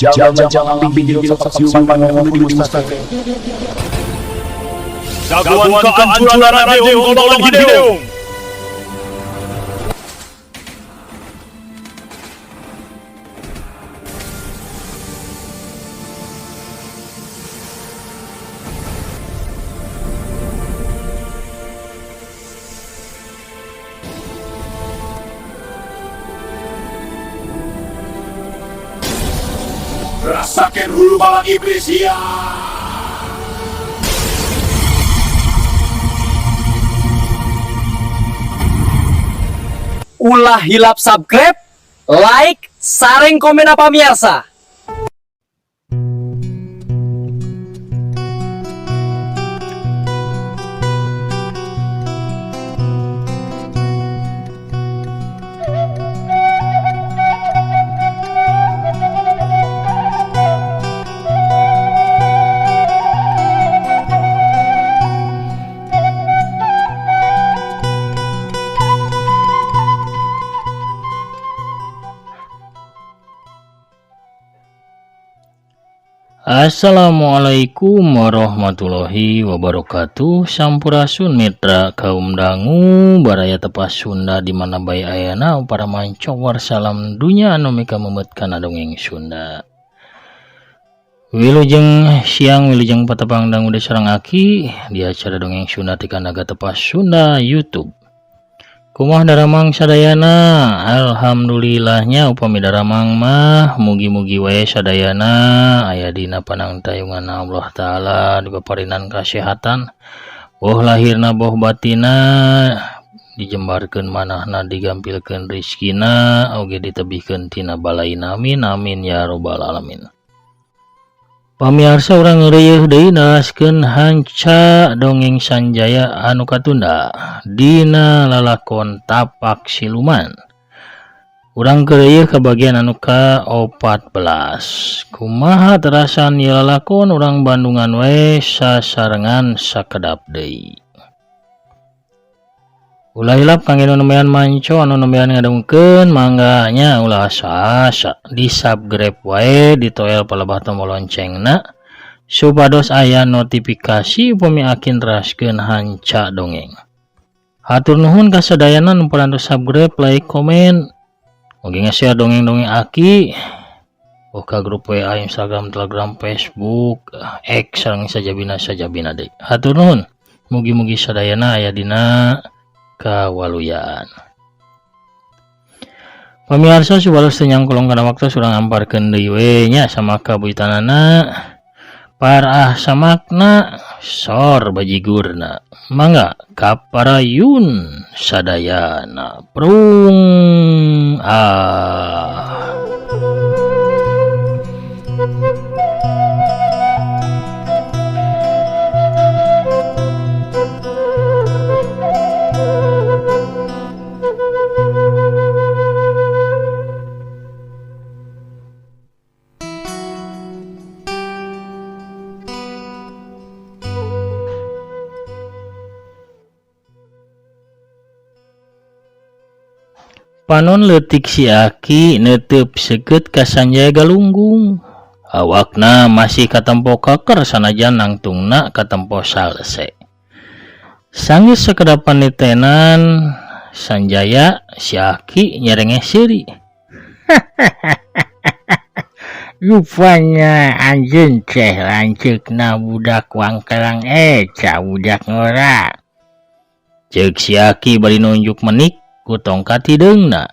Jagoan kehancuran Adeung golongan hideung. Rasakan hulu balang iblis ya. Ulah hilap subscribe, like, sareng komen apa miarsa. Assalamualaikum warahmatullahi wabarakatuh. Sampurasun mitra kaum dangu baraya tepas Sunda di mana bae ayana, para mancowar, salam dunya anu mika memet kana dongeng Sunda. Wilujeng siang, wilujeng patepang dangu deui sareng Aki di acara dongeng Sunda ti Kanaga Tepas Sunda YouTube. Kumaha daramang sadayana? Alhamdulillahnya upami daramang mah, mugi-mugi wae sadayana aya dina panangtayungan Allah Ta'ala, dipaparinan kasehatan boh lahirna boh batina, dijembarkeun manahna, digampilkeun rizkina, oge ditebihkeun tina balaina. Amin amin ya robbal alamin. Pamiarsa, urang ngeureuyeuh deui neraskeun hanca dongeng Sanjaya anu katunda dina lalakon Tapak Siluman. Urang keureuyeun ka bagian anu ka-14. Kumaha terasan ieu lalakon? Urang bandungan we sasarengan sakedap deui. Ulah hilap kangge nu nembean manco, anu nembean ngadengkeun, mangga nya ulah asa-asa di subscribe wae, ditoel palebah tombol loncengna supados aya notifikasi upami Aki neraskeun hanca dongeng. Hatur nuhun kasadayana nu parantos subscribe, like, komen, oge nge-share dongeng-dongeng Aki oh ka grup WA, Instagram, Telegram, Facebook, X, sareng sajabina sajabina deui. Hatur nuhun, mugi-mugi sadayana aya dina kawaluyaan. Pamirsa, supados teu nyangkolong kana waktu, urang amparkeun deui we nya sama kabuitanana parah samakna sor bajigurna. Mangga kaparayun sadayana, prung ah. Panon leutik si Aki netep seukeut ka Sanjaya Galunggung. Awakna masih katempo kaker sanajan nangtungna katempo salse. Sanggeus sakedapan nitenan Sanjaya, si Aki nyerengeh seuri. Rupanya anjeun teh lanceukna budak Wangkelang eta, budak ngora. Ceuk si Aki bari nunjuk menik ku tongkat hideungna.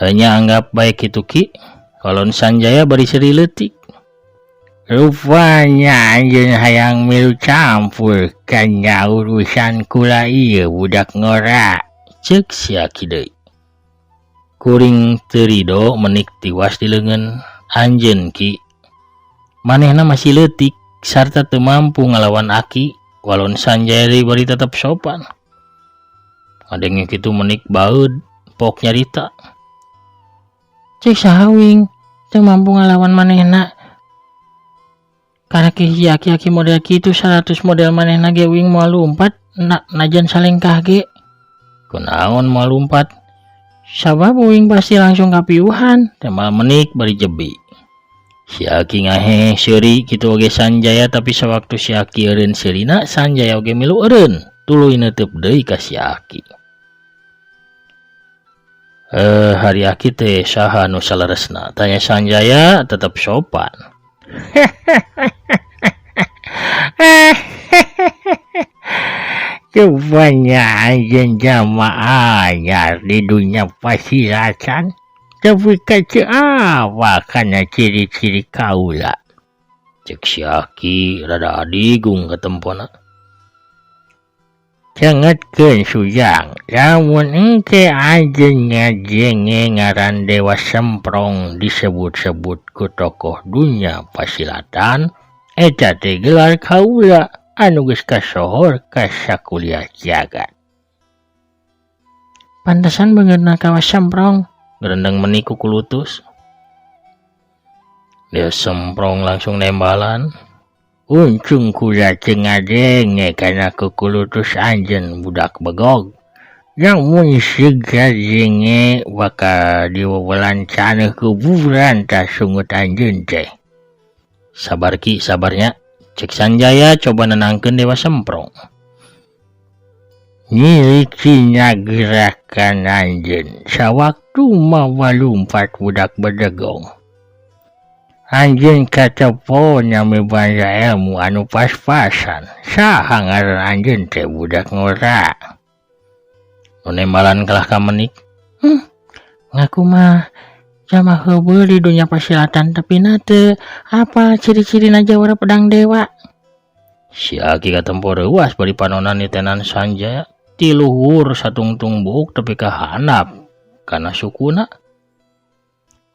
Hanya anggap bae kitu, Ki, kolon Sanjaya bari seuri leutik. Rupanya anjeun hayang milu campur kana urusan kula ieu, budak ngora. Ceuk si Aki deui. Kuring teu rido menik tiwas di leungeun anjeun, Ki. Manehna masih leutik sarta teu mampu ngalawan Aki, walon Sanjaya deui bari tetep sopan. Ngadenge kitu menik baeud pok nyarita. Cek saha wing teu mampu ngalawan manehna? Karena si aki-aki model kitu 100 model manehna ge wing moal lumpat na, najan salengkah ge. Kunaon moal lumpat? Sabab wing pasti langsung kapiuhan. Tembal menik bari jebi. Si Aki ngahe seuri kitu oge Sanjaya tapi sawaktu si Aki eureun seurina Sanjaya oge milu eureun tuluy neuteub deui ka si Aki. Hari Aki teh saha nu saleresna? Tanya Sanjaya tetep sopan. Rupanya anjeun jalma anyar di dunya pasilatan tapi kaca apa kana ciri-ciri kaula. Cek si Aki rada adigung katempona. Cengetkeun Sujang, lamun engke anjeun ngajenge ngaran Dewa Semprong disebut-sebut ku tokoh dunya pasilatan, eta teh gelar kaula anu geus kasohor ka sakuliah jagat. Pantesan beungeutna kawas Semprong, gerendeng menik ku kulutus. Dewa Semprong langsung nembalan. Untung kula teu ngadenge kana kukulutus anjeun budak begog. Lamun seug kadenge bakal diwewelan caneuh kuburan tah sungut anjeun teh. Sabar Ki, sabarnya. Cek Sanjaya coba nenangkeun Dewa Semprong. Nyiricina gerakan anjeun sawaktu mawa lumpat budak bedegong. Anjeun katepo nyami banda ilmu anu pas-pasan. Saha ngaran anjeun teh budak ngora? Nu nembalan kalah ka menik. Ngaku mah jalma heubeul di dunya pasilatan tapi na teu apa ciri-cirina jawara pedang dewa. Si Aki katempo reuas bari panonan nitenan Sanjaya ti luhur satungtung buuk tepi ka handap kana sukuna.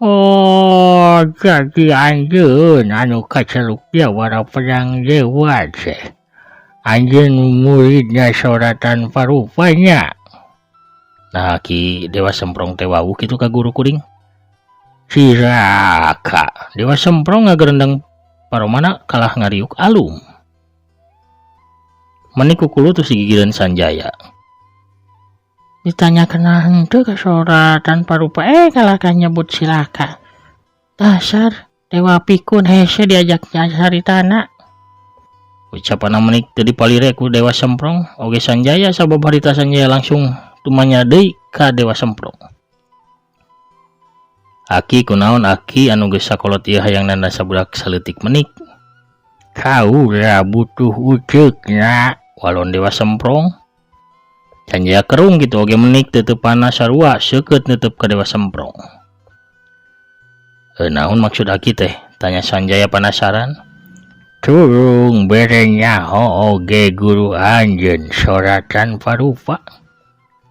Oh, jadi anjeun anu kaceluk jawara pedang dewa teh. Anjeun muridna soratan parupanya. Nah, Ki Dewa Semprong teh wawuh kitu ka guru kuring. Cilaka. Dewa Semprong ngagerendeng paromana kalah ngariuk alum. Menik kukulutus digigireun Sanjaya. Ditanya kena henteu ka soratan parupa kalah ka nyebut silaka. Dasar dewa pikun hese diajak nyaritana. Ucapan menik teu dipalire ku Dewa Semprong oge Sanjaya sabab harita Sanjaya langsung tumanya deui ka Dewa Semprong. Aki kunaon Aki anu geus sakolot ieu hayang nanda sabudak saleutik menik. Kaula butuh uceukna walon Dewa Semprong. Sanjaya kerung gitu oge menik teu teu sarua seukeut neuteub ka Dewa Semprong. Naon maksud Aki teh? Tanya Sanjaya penasaran. Turung bere nyaho oge guru anjeun soratan parupa.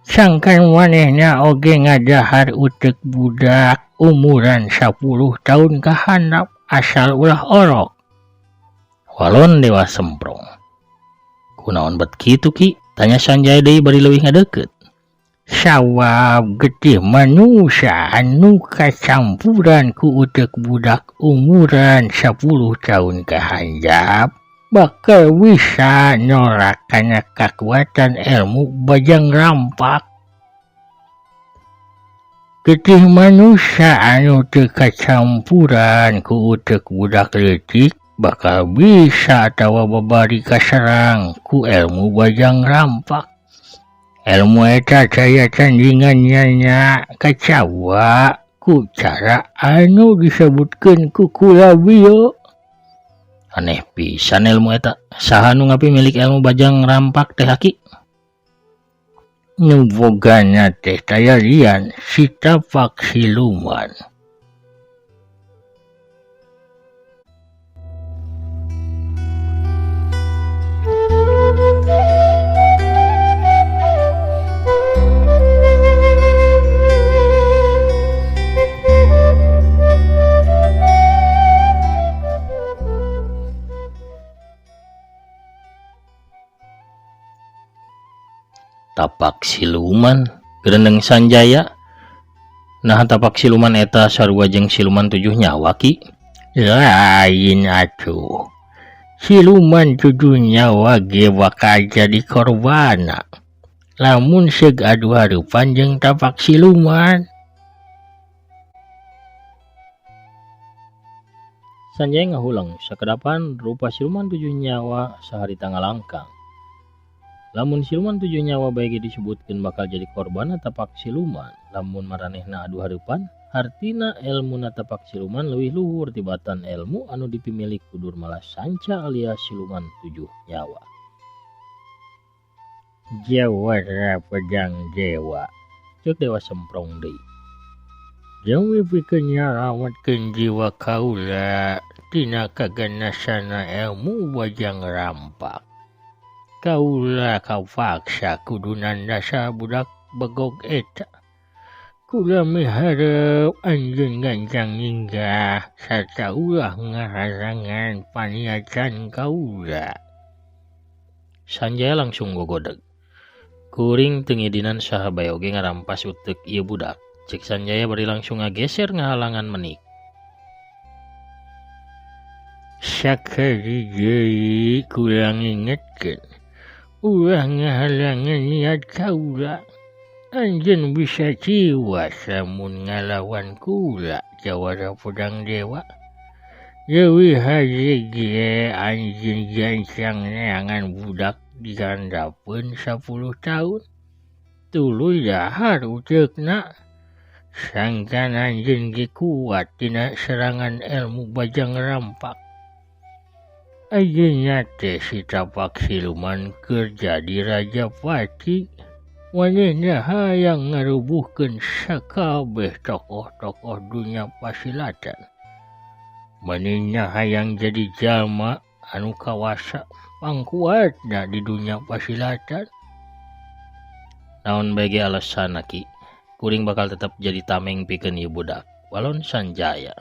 Sangkan manehna oge ngadahar uteuk budak umuran 10 tahun ka handap asal ulah orok. Walon Dewa Semprong. Kunaon bet kitu Ki? Tanya Sanjaya deui bari leuwih ngadeukeut. Sawab getih manusia anu kacampuran ku uteuk budak umuran 10 tahun ka handap bakal bisa nolak kana kakuatan ilmu bajang rampak. Getih manusia anu teu kacampuran ku uteuk budak leutik bakal bisa atawa babari kaserang ku ilmu bajang rampak. Ilmu eta saya tandingannya nya kacawa ku cara anu disebutkeun ku Kulabio. Aneh pisan ilmu eta. Saha nu ngapi milik ilmu bajang rampak teh Aki? Nu bogana teh taya lian si tapak siluman. Tapak siluman gerendeng Sanjaya. Nah tapak siluman eta sarua jeung siluman 7 nyawa Ki. Lain atuh. Siluman 7 nyawa ge bakal jadi korbana. Lamun seug adu hareupan jeung tapak siluman. Sanjaya ngahuleng sakedapan rupa siluman tujuh nyawa saharita ngalangkang. Lamun siluman tujuh nyawa bae ge disebutkeun bakal jadi korban tapak siluman, lamun maranehna adu hareupan, hartina elmuna tapak siluman leuwih luhur tibatan elmu anu dipimilik ku Durmala Sanca alias siluman tujuh nyawa. Jawara Pedang Dewa, Ceuk Dewa Semprong deui. Dewi pikeun nyalametkeun jiwa kaula tina kaganasana elmu Bajang Rampak. Kaula kapaksa kudu nandasa budak begog eta. Kula miharep anjeun gancang nyinggah sarta ulah ngahalangan paniatan kaula. Sanjaya langsung gogodeg. Kuring teu ngidinan saha bae oge ngarampas uteuk ieu budak. Cek Sanjaya bari langsung ngageser ngahalangan Menik. Sakali deui kula ngingetkeun, ulah ngahalangan niat kaula. Anjeun bisa tiwas lamun ngalawan kula Jawara Pedang Dewa. Leuwih hade ge anjeun gancang neangan budak dihandapeun 10 tahun. Tuluy dahar uteukna. Sangkan anjeun ge kuat tina serangan elmu Bajang Rampak. Ayeuna teh si tapak siluman keur jadi raja pati. Manehna hayang ngarubuhkeun sakabeh tokoh-tokoh dunya pasilatan. Manehna hayang jadi jalma anu kawasa pangkuatna di dunya pasilatan. Naon bae ge alasanna Ki? Kuring bakal tetep jadi tameng pikeun ieu budak. Walon Sanjaya.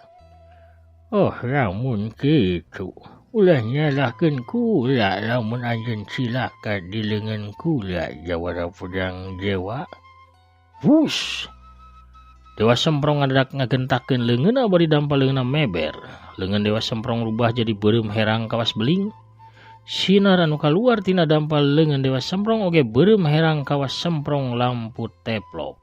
Oh, lamun kitu. Ulah nyalahkeun kula lamun anjeun cilaka di leungeun kula Jawara Pedang Dewa. Wush! Dewa Semprong ngadadak ngagentakeun leungeunna bari dampal leungeunna meber. Leungeun Dewa Semprong rubah jadi beureum herang kawas beling. Sinar anu kaluar tina dampal leungeun Dewa Semprong oge beureum herang kawas semprong lampu teplok.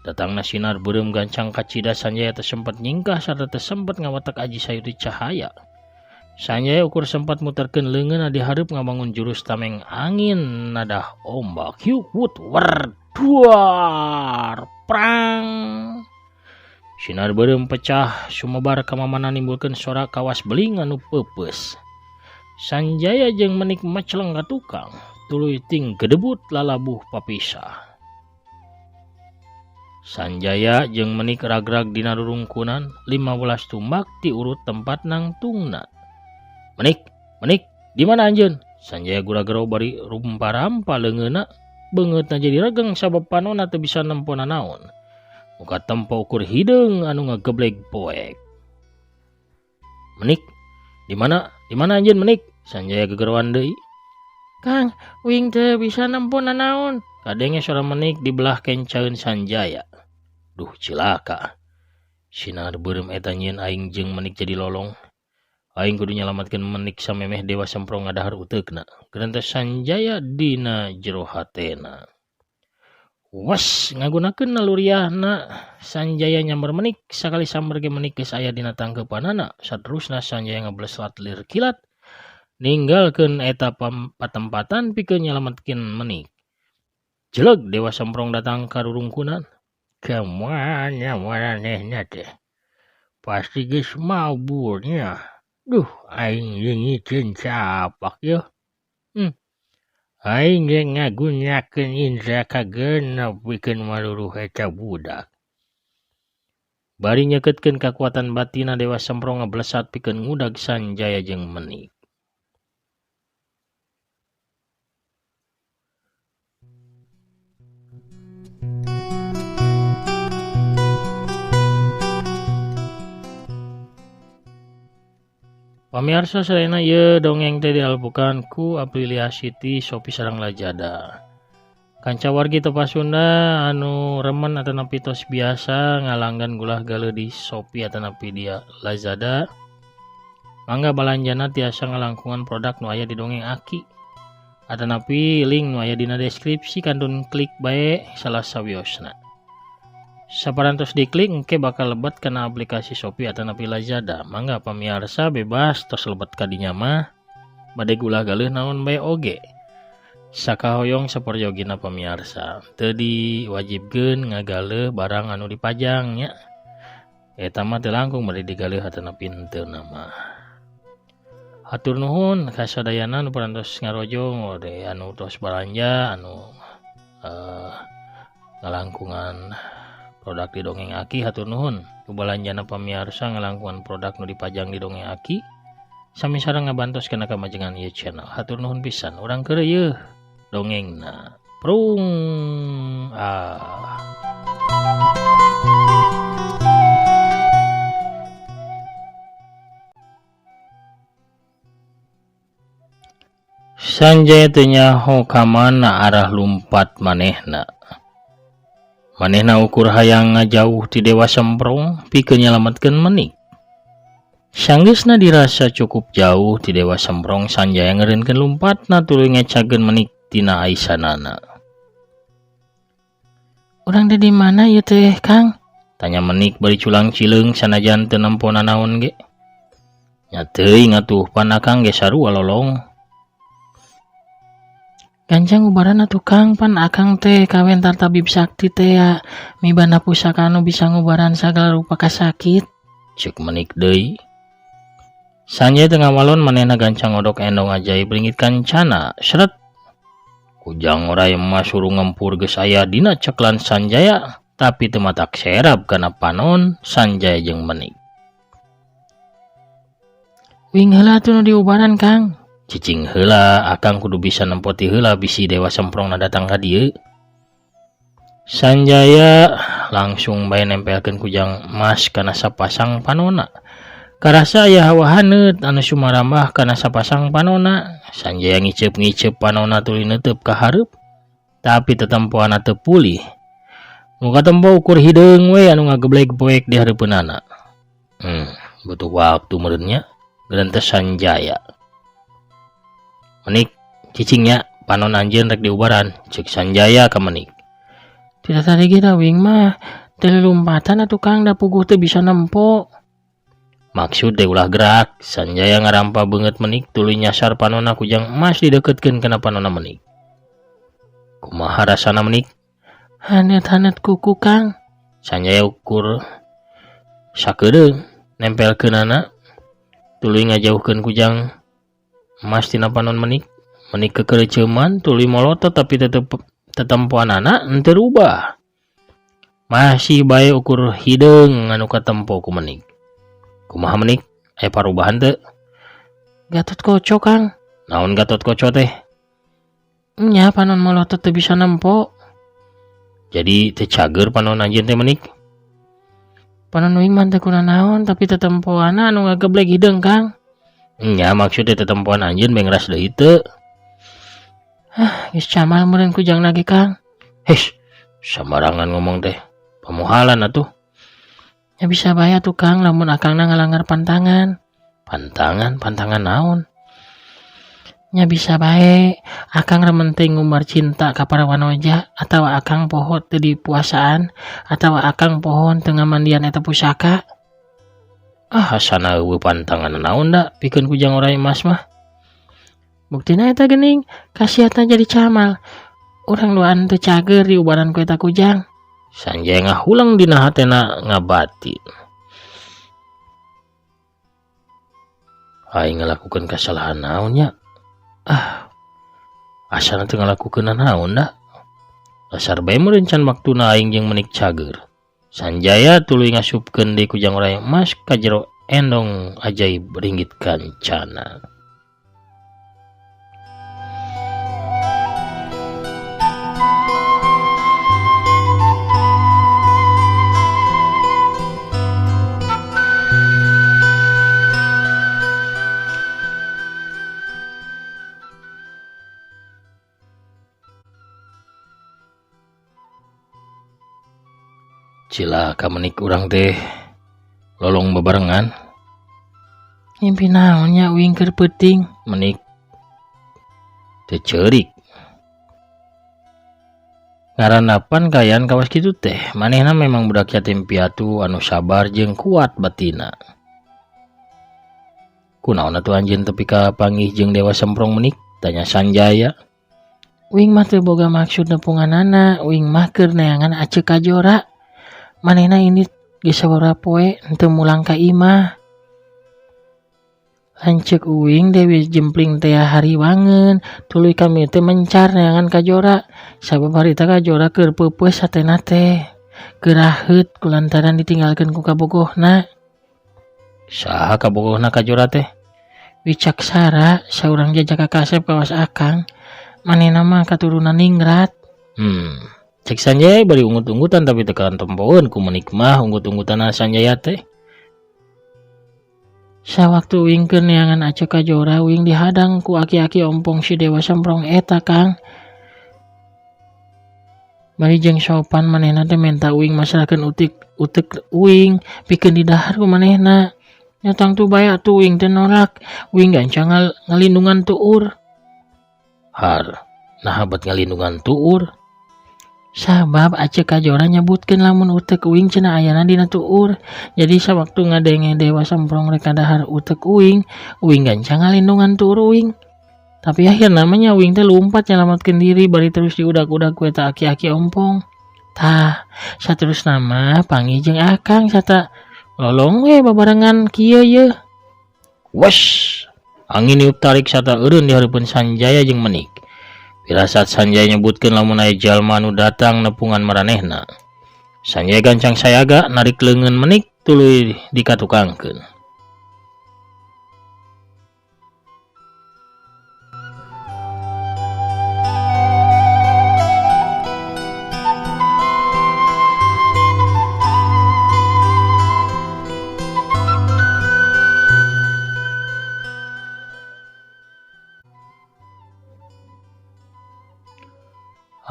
Datangna sinar beureum gancang kacida Sanjaya teu sempet nyingkah sarta teu sempet ngawatek aji sayuti cahaya. Sanjaya ukur sempat muterkeun leungeunna di hareup ngabangun jurus tameng angin nadah ombak. Hiuk wut wer duar prang. Sinar beureum pecah sumebar ka mamana nimbulkeun sora kawas beling anu peupeus. Sanjaya jeung Menik meceleng ka tukang, tuluy ting gedebut lalabuh papisah. Sanjaya jeung Menik ragrag dina rurungkunan 15 tumbak ti urut tempat nangtungna. Menik, Menik, di mana anjeun? Sanjaya gura-gero bari rumpa-rampa leungeunna, beungeutna jadi regeng sabab panonna teu bisa nempo nanaon. Muka tempo ukur hideung anu ngagebleg poek. Menik, di mana? Di mana anjeun Menik? Sanjaya gegeroan deui. Kang, uing teu bisa nempo nanaon. Kadenge sora Menik di belah kencaeun Sanjaya. Duh cilaka. Sinar beureum eta nyieun aing jeung Menik jadi lolong. Aing kudu nyalametkeun Menik samemeh Dewa Semprong ngadahar uteukna. Gerentes Sanjaya dina jero hatena. Was ngagunakeun naluriahna Sanjaya nyamber Menik sakali samber ge Menik geus aya dina tangkeupanana. Saterusna Sanjaya ngableslat lir kilat ninggalkeun eta patempatan pikeun nyalametkeun Menik. Jeleg Dewa Semprong datang ka rurungkunan. Kamana maranehna teh? Pasti geus maburnya. Duh, aing leungiteun capak yeuh. Aing ge ngagunakeun indra kagenep pikeun maruruh eta budak. Bari nyekeutkeun kakuatan batina Dewa Semprong ngablesat pikeun ngudag Sanjaya jeung Menik. Pamirsa sadayana ieu dongeng teh dialbukan ku afiliasi ti Shopee sareng Lazada. Kanca wargi tepas Sunda anu remen atanapi tos biasa ngalanggan gulah galeuh di Shopee atanapi di Lazada. Mangga balanjana tiasa ngalangkungan produk nu aya di dongeng Aki. Atanapi link nu aya dina deskripsi kantun klik bae salah sawiosna. Saparantos diklik engke bakal lebet kana aplikasi Shopee atanapi Lazada. Mangga pamiarsa bebas tos lebet ka dinya mah bade gulah galeuh naon bae oge. Sakahoyong saperjogina pamiarsa. Teu diwajibkeun ngagaleuh barang anu dipajang nya. Eta mah teu langkung bade digaleuh atanapi henteu mah. Hatur nuhun ka sadayana nu parantos ngarojong ode anu tos balanja anu ngalangkungan produk di Dongeng Aki. Hatur nuhun ku balanjana pamiarsa ngalangkungan produk nu dipajang di Dongeng Aki sami sareng ngabantos kana kamajengan ieu channel. Hatur nuhun pisan urang keur ieu dongengna prung ah. Sanjaya teu nyaho ka mana arah lumpat manehna. Manehna ukur hayang ngajauh ti Dewa Semprong pikeun nyalametkeun Menik. Sanggeusna dirasa cukup jauh ti Dewa Semprong, Sanjaya ngeureunkeun lumpatna tuluy ngecageun Menik tina aisanana. Urang teh di mana ieu teh, Kang? Tanya Menik bari culang cileung sanajan teu nempo nanaon ge. Nya teuing atuh pan akang ge sarua lolong. Gancang ubaran atuh Kang, pan akang teh kawentar tabib sakti teh ya, mibanda pusaka anu bisa ngubaran sagala rupa kasakit. Ceuk Menik deui. Sanjaya teu ngawalon manehna gancang ngodok endong ajaib ringgit kancana. Seret. Kujang oray emas suruh ngempur geus aya dina ceklan Sanjaya, tapi teu matak serab kana panon Sanjaya jeung Menik. Wing heula atuh nu diubaran Kang. Cicing heula, akang kudu bisa nempo ti heula bisi Dewa Semprongna datang ka dieu. Sanjaya langsung bae nempelkeun kujang emas kana sapasang panona. Karasa aya hawa haneut anu sumarambah kana sapasang panona. Sanjaya ngiceup-ngiceup panona tuluy neuteub ka hareup, tapi tetempoanna teu pulih. Nu katempo ukur hideung we anu ngagebleg poek di hareupeunana. Butuh waktu meureun nya, gerentes Sanjaya. Menik, cicingnya panon anjeun rek diubaran, ceuk Sanjaya ka Menik. Tidak tadi ge da wing mah teu lompatan atuh Kang, da puguh teu bisa nempo. Maksud teh ulah gerak. Sanjaya ngarampa beungeut Menik tuluy nyasar panonna kujang emas dideukeutkeun kana panonna Menik. Kumaha rasana Menik? Haneut-haneut kuku Kang. Sanjaya ukur sakedeung nempelkeunana tuluy ngajauhkeun kujang emas tina panon Menik. Menik kekereceman tuluy molotot tapi tetep tetempoanana henteu rubah. Masih bae ukur hideung anu katempo ku Menik. Kumaha Menik? Aya parubahan teu? Gatot Kaca Kang. Naon Gatot Kaca teh? Nya panon molotot teu bisa nempo. Jadi teu cager panon anjeun teh Menik? Panon uing mah teu kunanaon tapi tetempoanana anu ngageblek hideung Kang. Nya maksudnya tetempoan anjeun bengras deui teu. Ah, geus camal meureun kujang lagi Kang. Hesh, sambarangan ngomong teh. Pamuhalan atuh. Ya bisa bae atuh Kang lamun akangna ngalanggar pantangan. Pantangan, pantangan naon? Nya bisa bae akang remen teh ngumbar cinta ka para wanoja atawa akang poho teu dipuasaan atawa akang poho teu ngamandian eta pusaka. Ah, asana eueuh pantangan naon da pikeun kujang oray emas mah. Buktina eta geuning kasiatna jadi camal. Urang duaan teu cager diubaran ku eta kujang. Sanjaya ngahulang dina hatena ngabatin. Aing ngalakukeun kasalahan naon nya? Ah, asana teu ngalakukeun naon da. Dasar bae meureun can waktuna aing jeung Menik cager. Sanjaya tuluy ngasupkeun deui kujang oray emas ka jero endong ajaib ringgit kancana. Cilaka Menik urang teh lolong bebarengan. Ngimpi naon nya uing keur peuting? Menik teu ceurik. Ngarandapan kaayaan kawas kitu teh manehna memang budak yatim piatu anu sabar jeung kuat batina. Kunaon atuh anjeun tepi ka panggih jeung Dewa Semprong menik? Tanya Sanjaya. Uing mah teu boga maksud nepunganana, uing mah keur neangan Aceu Kajora. Manehna ini geus sababaraha poe henteu mulang ka imah. Lanceuk uing Dewi Jempling teh hariwangeun, tuluy kami teh mencar neangan Kajora. Sabab harita Kajora keur peupeus hatena teh. Geuraheut kulantaran ditinggalkeun ku kabogohna. Saha kabogohna Kajora teh? Wicaksara, saurang jajaka kasep kawas akang. Manehna mah katurunan ningrat. Cek Sanjaya bari ungut-ungutan tapi teu katempoeun ku menik mah ungut-ungutanna Sanjaya teh. Sawaktu uing keur neangan Aceu Kajora, uing dihadang ku aki-aki ompong si Dewa Semprong eta, Kang. Bari jeung sopan manehna teh menta uing masrahkeun utek uing pikeun didahar ku manehna. Nya tangtu bae atuh uing teh nolak, uing gancang ngalindungan tuur. Har, naha bet ngalindungan tuur? Sabab Aceu Kajora nyebutkeun lamun utek uing cenah ayana dina tuur. Jadi sawaktu ngadenge Dewa Semprong rek kadahar utek uing, uing gancang ngalindungan tuur uing. Tapi akhirna mah nya uing teh lumpat nyalametkeun diri bari terus diudak-udak ku eta aki-aki ompong. Tah, saterusna mah panggih jeung akang sarta lolong we babarengan kieu yeuh. Wesh, angin niup tarik sarta eureun di hareupeun Sanjaya jeung Menik. Pirasat Sanjaya nyebutkeun lamun aya jalma anu datang nepungan maranehna. Sanjaya gancang sayaga narik leungeun Menik tuluy dikatukangkeun.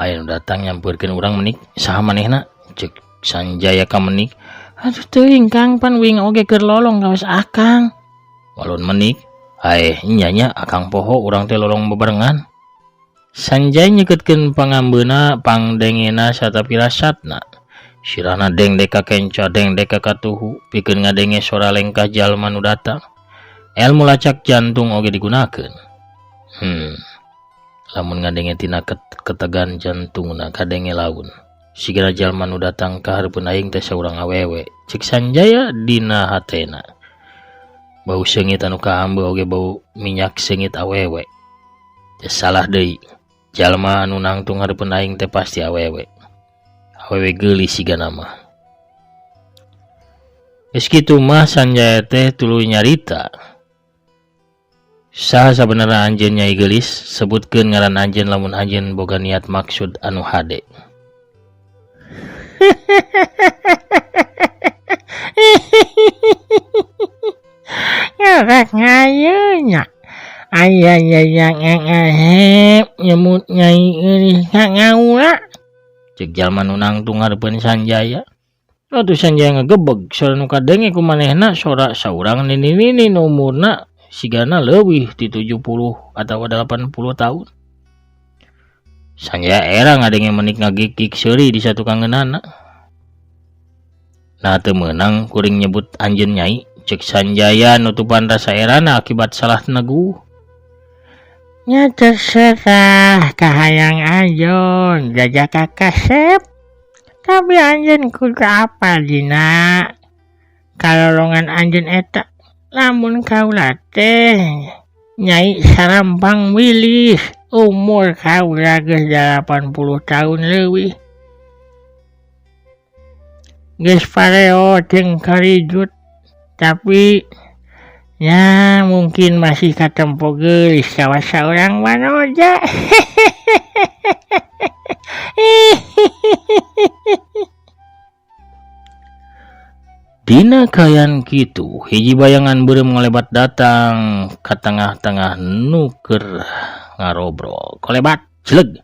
Aya nu datang nyampeurkeun urang Menik, saha manehna? Cek Sanjaya ka Menik. Aduh teuing Kang, pan uing oge keur lolong kawas akang. Walun Menik, aeh nya nya akang poho urang teh lolong bebarengan. Sanjaya nyekeutkeun pangambeuna, pangdengena sarta pirasatna. Sirahna dengdek ka kenca, dengdek ka katuhu, pikeun ngadenge sora lengkah jalma nu datang. Elmu lacak jantung oge digunakeun. Lamun ngadenge tina ketegan jantungna kadenge laun. Sigana jalma nu datang ka hareupeun aing teh saurang awewe. Cek Sanjaya dina hatena. Bau seungit anu kaambe oge bau minyak seungit awewe. Teu salah deui. Jalma anu nangtung hareupeun aing teh pasti awewe. Awewe geulis sigana mah. Geus kitu mah Sanjaya teh tuluy nyarita. Saha sabenerna anjeun Nyai Geulis? Sebutkeun ngaran anjeun lamun anjeun boga niat maksud anu hade. Ngarek ngayeunya. Aya yang ngahep nyebut Nyai Geulis ka ngaula. Cek jalma nu nangtung hareupeun Sanjaya. Atuh Sanjaya ngagebeg sora nu kadenge ku manehna sora saurang nini-nini nu umurna sigana leuwih ti 70 atawa 80 tahun. Sanjaya era ngadenge Menik ngagigig seuri di satukangeunana. Nah teu meunang kuring nyebut anjeun nyai, cek Sanjaya nutupan rasa erana akibat salah neguh. Nya terserah kahayang anjeun jajaka kasep. Tapi anjeun kudu apal dina kalolongan anjeun eta. Lamun kaula teh Nyai Sarampang Wilis, umur kaula geus 80 tahun leuwih. Geus pareo jeung karijut, tapi ya mungkin masih katempo geulis kawas saurang wanoja. Dina kayan kitu, hiji bayangan beureum ngolebat datang ka tengah-tengah nu keur ngarobrol. Kolebat, jeleg.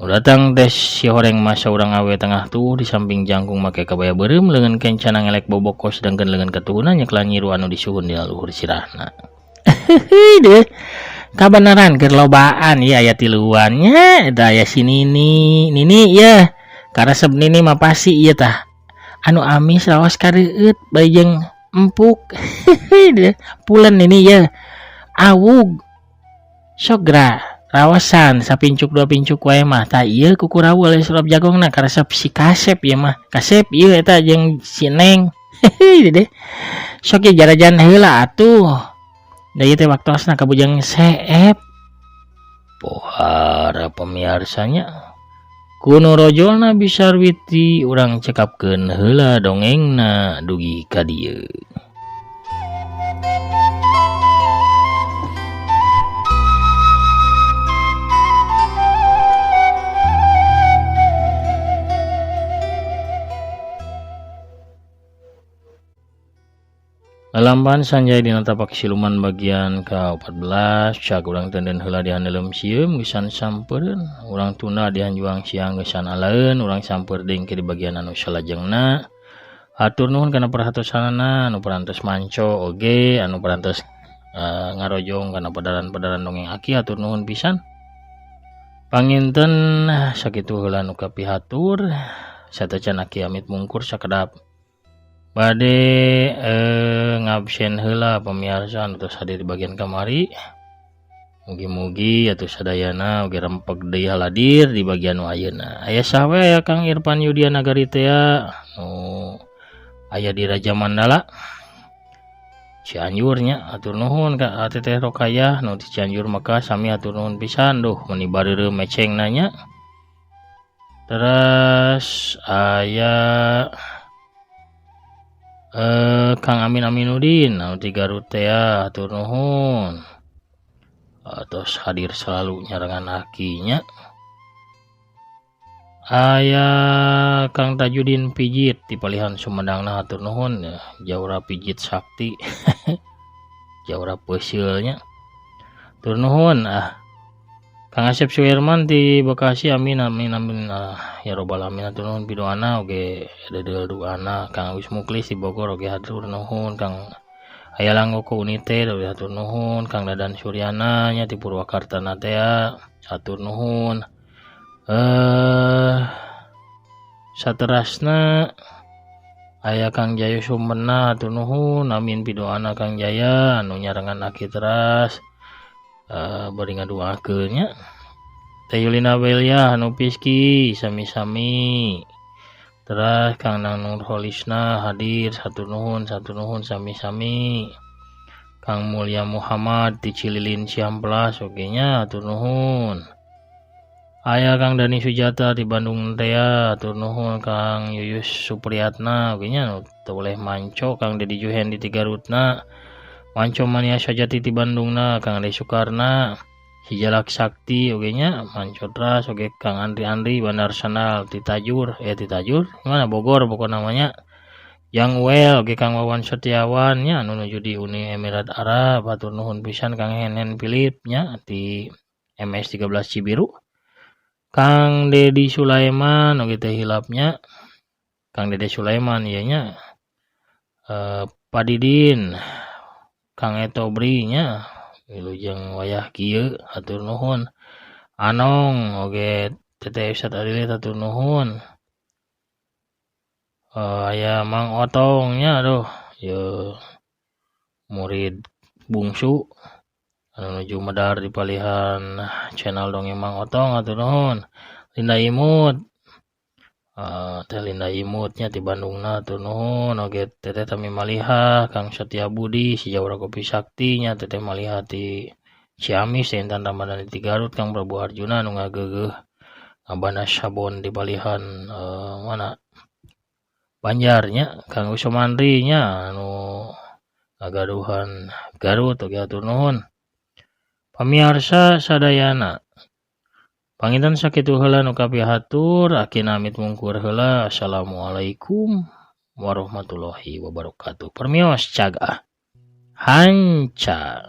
Nu datang teh si horeng mah saurang awe tengah tuh di samping jangkung make kabaya beureum leungeun kencana ngelek boboko sedangkeun leungeun katuhuna nyeklan nyiru anu disuhun dina luhur sirahna. Deh, Kabeneran keur lobaan ieu aya tiluan nya eta aya si Nini. Nini yeuh karesep Nini mah pasti ieu tah. Anu amis raos kareueut bari jeung empuk. Pulen Nini yeuh. Awug sok geura raosan sapincuk dua pincuk wae mah tah ieu kukurawu alias urap jagongna karesep si Kasep ieu mah. Kasep ieu eta jeung si Neng. Hehe sok ge jarajan heula atuh. Da ieu teh waktosna ka Bujang Seep. Pohara pamiarsanya ku nu rojolna bisa Sarwiti urang cekapkeun heula dongengna dugi ka dieu. Lalampahan Sanjay dina tapak siluman bagian ka-14 cak urang tenden heula di handeuleum sieum geusan sampeureuan urang tunda di hanjuang siang geusan alaeun urang samper deui di bagian anu salajengna. Hatur nuhun kana perhatosanana anu parantos manco oge anu parantos ngarojong kana padaran-padaran dongeng aki hatur nuhun pisan. Panginten sakitu heula nu kapihatur satacan aki amit mungkur sakedap bade ngabsen heula pamiarsa anu tos hadir di bagian kamari. Mugi-mugi atuh sadayana oge rempeg deui haladir di bagian nu ayeuna. Aya saha we aya Kang Irfan Yudia Nagari teh nu aya di Raja Mandala Cianjur nya hatur nuhun ka Teteh Rokayah nu di Cianjur Mekah sami hatur nuhun pisan duh meuni bareureum meceng nanya. Terus aya Kang Amin Aminudin anu di Garut teh hatur nuhun. Terus hadir selalu nyarengan akinya. Aya Kang Tajudin Pijit di Palihan Sumedangna hatur nuhun jaura pijit sakti. Jaura peuseulnya. Hatur nuhun ah. Kang Asep Suherman di Bekasi amin amin amin ya robbal alamin hatur nuhun pidoana oge deudeuh duana. Kang Awis Muklis di Bogor oge hatur nuhun. Kang aya Langgoko Unite oge hatur nuhun. Kang Dadan Suryana nya di Purwakarta na teh hatur nuhun. Saterasna aya Kang Jaya Sumena hatur nuhun amin pidoana Kang Jaya anu nyarengan aki teras. Bari ngaduakeun nya. Teh Yulina Belia anu Piski sami-sami. Terus Kang Nang Nurholisna hadir satu nuhun sami-sami. Kang Mulia Muhammad di Cililin Ciamplas oge nya hatur nuhun. Aya Kang Dani Sujata di Bandung teh hatur nuhun. Kang Yuyus Supriyatna oge nya nu teu boleh manco. Kang Dedi Juhen di Tigarutna. Manco Mania Sajati di Bandungna. Kang Ade Sukarna Hijalak Sakti oge nya manco teras oge Kang Andri Andri Bandar Sanal Titajur Titajur mana Bogor pokok namanya Yang Well oge Kang Wawan Setiawan nya anu nuju di Uni Emirat Arab hatur nuhun pisan. Kang Henen Philip nya di MS 13 Cibiru. Kang Dedi Sulaiman oge teh hilapnya Kang Dede Sulaiman ieu nya Padidin Kang Etobri nya wilujeng wayah kieu hatur nuhun. Anong oge Teteh Ustad Adilit hatur nuhun. Aya Mang Otong nya aduh ieu murid bungsu anu nuju medar di palihan channel dongeng Mang Otong hatur nuhun. Linda Imut Teh Linda Imutnya di Bandungna hatur nuhun oge Teteh Tami Maliha Kang Setia Budi si Jawara Kopi Sakti nya Teteh Maliha di Ciamis Teh Intan Ramadhani di Garut Kang Prabu Arjuna anu ngageugeuh ngabana sabon di palihan mana Banjarnya Kang Usomandri nya anu ngagaduhan Garut oge hatur nuhun. Pamiarsa sadayana panginten sakitu heula nu kapihatur akina amit mungkur heula. Assalamualaikum warahmatullahi wabarakatuh. Permios cag ah hanca.